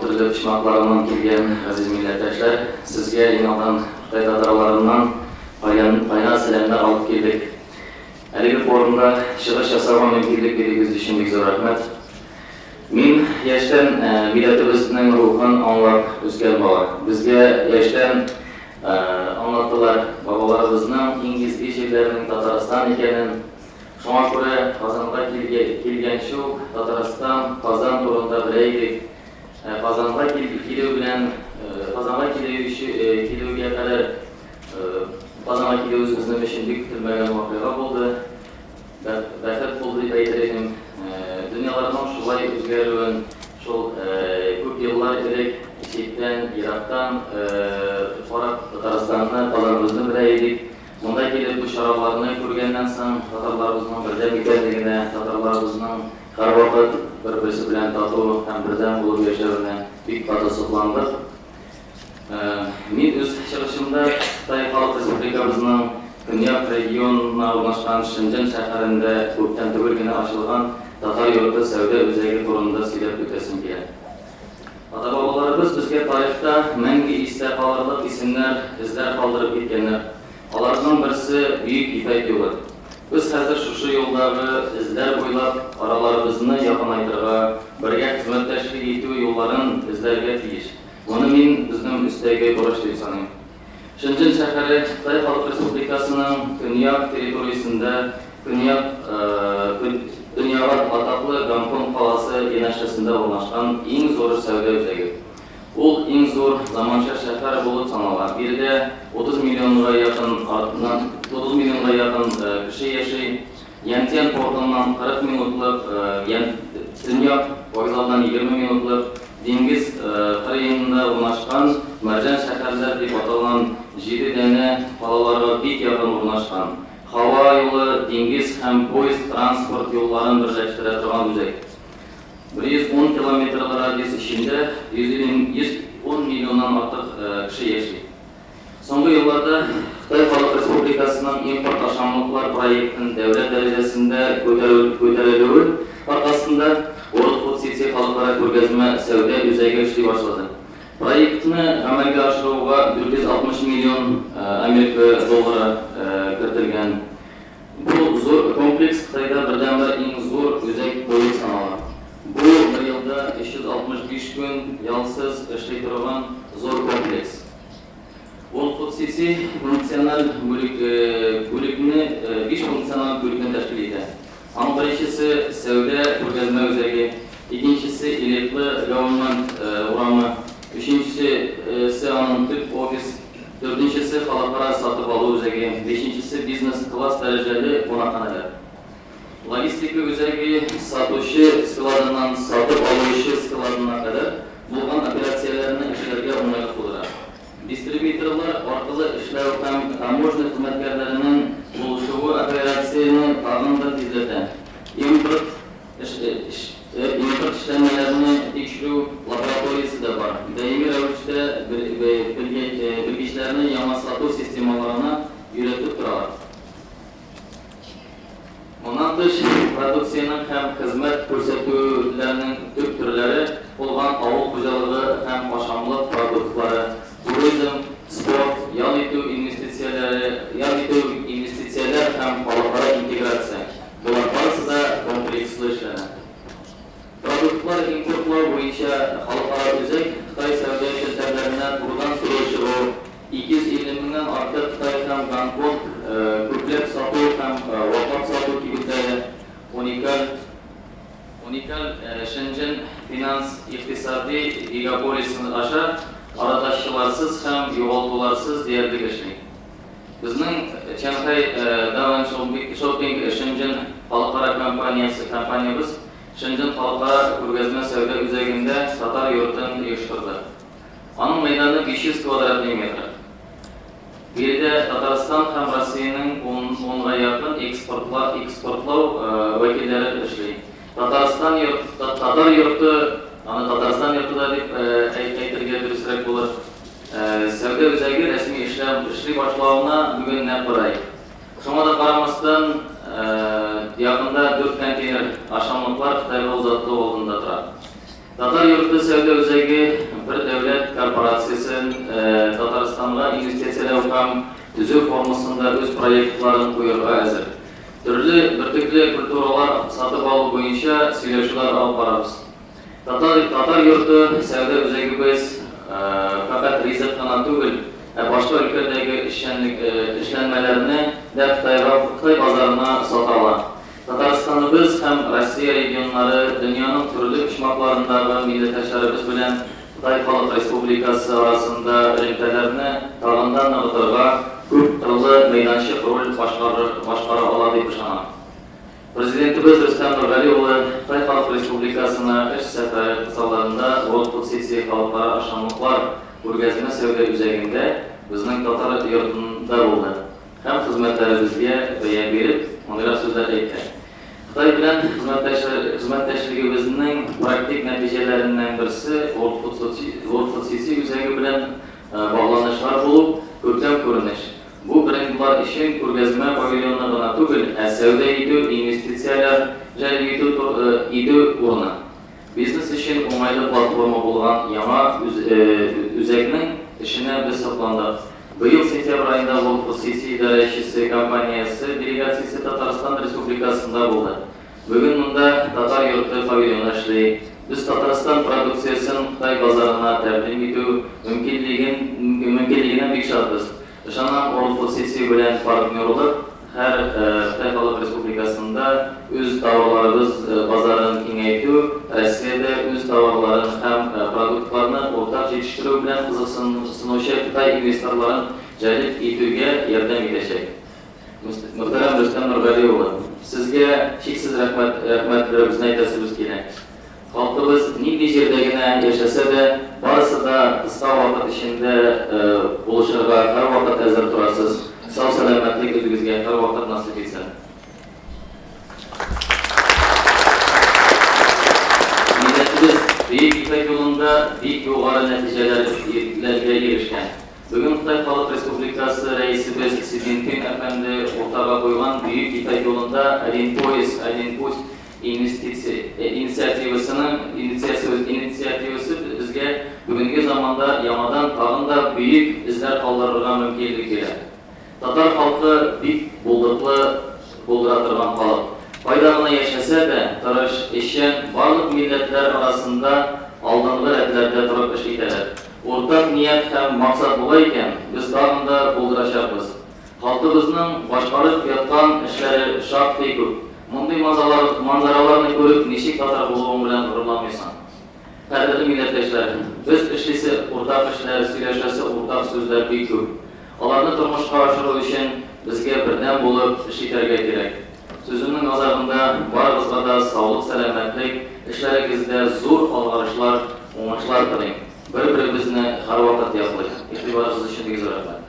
төрле почмакларыннан килгән газиз милләттәшләр, сезгә иң алдан Кытай татарларыннан кайнар сәламнәр алып килдек. Әлеге форумда чыгыш ясауга мөмкинлек бирүегез өчен бик зур рәхмәт. Мин яшьтән милләтебезнең рухын аңлап үскән бала. Безгә яшьтән аңлаттылар бабаларыбызның иң изге җирләренең Татарстан икәнен. Шуңа күрә Казанга килгәнче үк Татарстан, Казан турында белә идек. Казанга килү белән, Казанга килүгә кадәр, Казанга килү үзебезнең өчен бик көтелмәгән вакыйга булды. Бәхет булды дип әйтер идем. Дөньяларның шулай үзгәрүен шул күп еллар элек читтән, ерактан карап Татарстанны, Казаныбызны белә идек. Монда килеп бу чараларны күргәннән соң, татарларыбызның бердәм икәнлегенә, татарларыбызның һәрвакыт бер-берсе белән тату һәм бердәм булып яшәвенә бик каты сокландык. Мин үз чыгышымда Кытай Халык Республикабызның көньяк регионына урнашкан Шэньчжэн шәһәрендә күптән түгел генә ачылган Татар йорты сәүдә үзәге турында сөйләп үтәсем килә. Ата-бабаларыбыз безгә тарихта мәңге истә калырлык исемнәр, эзләр калдырып киткәннәр. Аларның берсе, Бөек Ипәк юлы. Без хәзер шушы юлдагы эзләр буйлап араларыбызны якынайтырга, бергә хезмәттәшлек итү юлларын эзләргә тиеш. Моны мин безнең өстәге бурыч дип саныйм. Шэньчжэн шәһәре Кытай Халык Республикасының көньяк территориясендә, көньяк дөньяга атаклы Гонконг каласы янәшәсендә урнашкан иң зур сәүдә үзәге. Ул иң зур заманча шәһәр булып санала. Биредә 30 миллионга якын 30 миллионга якын кеше яши. Янтьян портыннан 40 минутлык, Төньяк вокзалдан 20 минутлык, диңгез кырыенда урнашкан Мәрҗән шәһәрләр дип аталган җиде данә калаларга бик якын урнашкан. Һава юлы, диңгез һәм поезд транспорт юлларын берләштерә торган үзәк. 110 километрлы радиус эчендә 110 миллионнан артык кеше яши. Соңгы елларда Кытай Халык Республикасының импорт ашамлыклар проектын дәүләт дәрәҗәсендә күтәрелүе аркасында World Food City халыкара күргәзмә-сәүдә үзәге эшли башлады. Проектны гамәлгә ашыруга 460 миллион Америка доллары кертелгән. Бу зур комплекс Кытайда бердәнбер иң зур үзәк булып санала. Бу, бер елда 365 көн ялсыз эшли торган зур комплекс. Ул хосусый функциональ бүлек бүлекне биш функциональ бүлекне тәшкил итә. Аның беренчесе, сәүдә күргәзмә үзәге, икенчесе, элитлы Гаумент урамы, өченчесе, аның төп офис, дүртенчесе, халыкара сатып алу үзәге, бишенчесе, бизнес-класс дәрәҗәле кунакханәләр. Логистика үзәге сатучы складыннан сатып алучы складына кадәр булган операцияләрне эшләргә уңайлык тудыра. Дистрибьюторлар аркылы эшләү һәм таможня хезмәткәрләренең булышуы операцияне тагын да тизләтә. Импорт импорт эшләнмәләрне тикшерү лабораториясе дә бар. Даими рәвештә белгечләрне яңа сату системаларына өйрәтеп торалар. Моннан тыш, продукциянең һәм хезмәт күрсәтүләрнең төп төрләре булган авыл хуҗалыгы һәм ашамлык продуктлары, туризм, спорт, ял итү инвестицияләре, ял итү, инвестицияләр һәм халыкара интеграция, болар барысы да комплекслы эшләнә. Продуктлар импортлау буенча халыкара үзәк Кытай сәүдә челтәрләренә турыдан-туры чыгу, 250 меңнән артык Кытай һәм Гонконг күпләп сату һәм ваклап сату кибетләре, уникаль уникаль Шэньчжэн финанс-икътисади гигаполисы аша арадашчыларсыз һәм югалтуларсыз диярлек эшли. Безнең Чанхай Давань Шоппинг Шэньчжэн халыкара компаниясе компаниябез Шэньчжэн халыкара күргәзмә-сәүдә үзәгендә Татар йортын оештырды. Аның мәйданы 500 квадратный метр. Биредә Татарстан һәм Россиянең унга якын экспортлау вәкилләре эшли. Татарстан Татар йорты, аны Татарстан йорты да дип әйтергә дөресрәк булыр, сәүдә үзәге рәсми эшли башлавына бүген нәкъ бер ай. Шуңа да карамастан, якында дүрт контейнер ашамлыклар Кытайга озатылу алдында тора. Татар. Татар йорты сәүдә үзәге бер дәүләт корпорациясен Татарстанга инвестицияләү һәм төзү формасында үз проектларын куерга әзер. Төрле бөртекле культуралар сатып алу буенча сөйләшүләр алып барабыз. Татар Татар йорты сәүдә үзәгебез фәкать ризык кына түгел, ә башка өлкәдәге эшчәнлек эшләнмәләрне дә Кытайга Кытай базарына сата ала. Татарстаныбыз һәм Россия регионнары, дөньяның төрле почмакларындагы милләттәшләребез белән Кытай Халык Республикасы арасында элемтәләрне тагын да ныгытырга күп кырлы мәйданчык роль башкара ала дип ышанам. Президентыбыз Рөстәм Нургали улы Кытай Халык Республикасына эш сәфәре кысаларында World Food City халыкара ашамлыклар күргәзмә-сәүдә үзәгендә безнең Татар йортында булды. Һәм хезмәтләребезгә бәя биреп, мондыйрак сүзләр әйтә, Кытай белән хезмәттәшлегебезнең практик нәтиҗәләреннән берсе World Food City үзәге белән багланышлар булу, күркәм күренеш. Бу брендлар өчен күргәзмә павильоны гына түгел, ә сәүдә итү, инвестицияләр җәлеп итү урыны. Бизнес өчен уңайлы платформа булган яңа үзәкнең эшенә без сокландык. Быел сентябрь аенда World Food City идарәчесе компаниясе делегациясе Татарстан Республикасында булды. Бүген монда Татар йорты павильоны эшли. Без Татарстан продукциясен Кытай базарына тәкъдим итү мөмкинлегенә бик шатбыз. Ышанам, World Food City белән партнерлык һәр Кытай Халык Республикасында үз товарларыбыз базарын киңәйтү, Россиядә үз товарларын һәм продуктларны уртак җитештерү белән кызыксынучы Кытай инвесторларын җәлеп итүгә ярдәм итәчәк. Мөхтәрәм Рөстәм Нургали улы, Сезгә чиксез рәхмәт, рәхмәтләребезне әйтәсебез килә. Халкыбыз нинди җирдә генә яшәсә дә, барысы да кыска вакыт эчендә булышырга һәрвакыт әзер торасыз. Сау-сәламәтлек үзегезгә һәрвакыт насыйп итсен. Милләтебез Бөек Ипәк юлында бик югары нәтиҗәләргә ирешкән. Бүген Кытай Халык Республикасы Рәисебез Си Цзиньпин әфәнде уртага куйган Бөек Ипәк юлында Один пояс, один путь Инвестиция инициативасының инициативасы безгә бүгенге заманда яңадан тагын да бөек эзләр калдырырга мөмкинлек бирә. Татар халкы бик булдыклы, булдыра торган халык. Кайда гына яшәсә дә, тырыш, эшчән, барлык милләтләр арасында алдынгы рәтләрдә торып эш итәләр. Уртак ният һәм максат була икән, без тагын да булдырачакбыз. Халкыбызның башкарып яткан эшләре шактый күп. Мондый мазалар, манзараларны күреп, ничек татар булуың белән горурланмыйсың? Кадерле милләттәшләр, без эшлисе уртак эшләр, сөйләшәсе уртак сүзләр бик күп. Аларны тормышка ашыру өчен безгә бердәм булып эш итәргә кирәк. Сүземнең азагында барыгызга да саулык-сәламәтлек, эшләрегездә зур алгарышлар, уңышлар телим. Бер-беребезне һәрвакыт яклыйк. Игътибарыгыз өчен бик зур рәхмәт.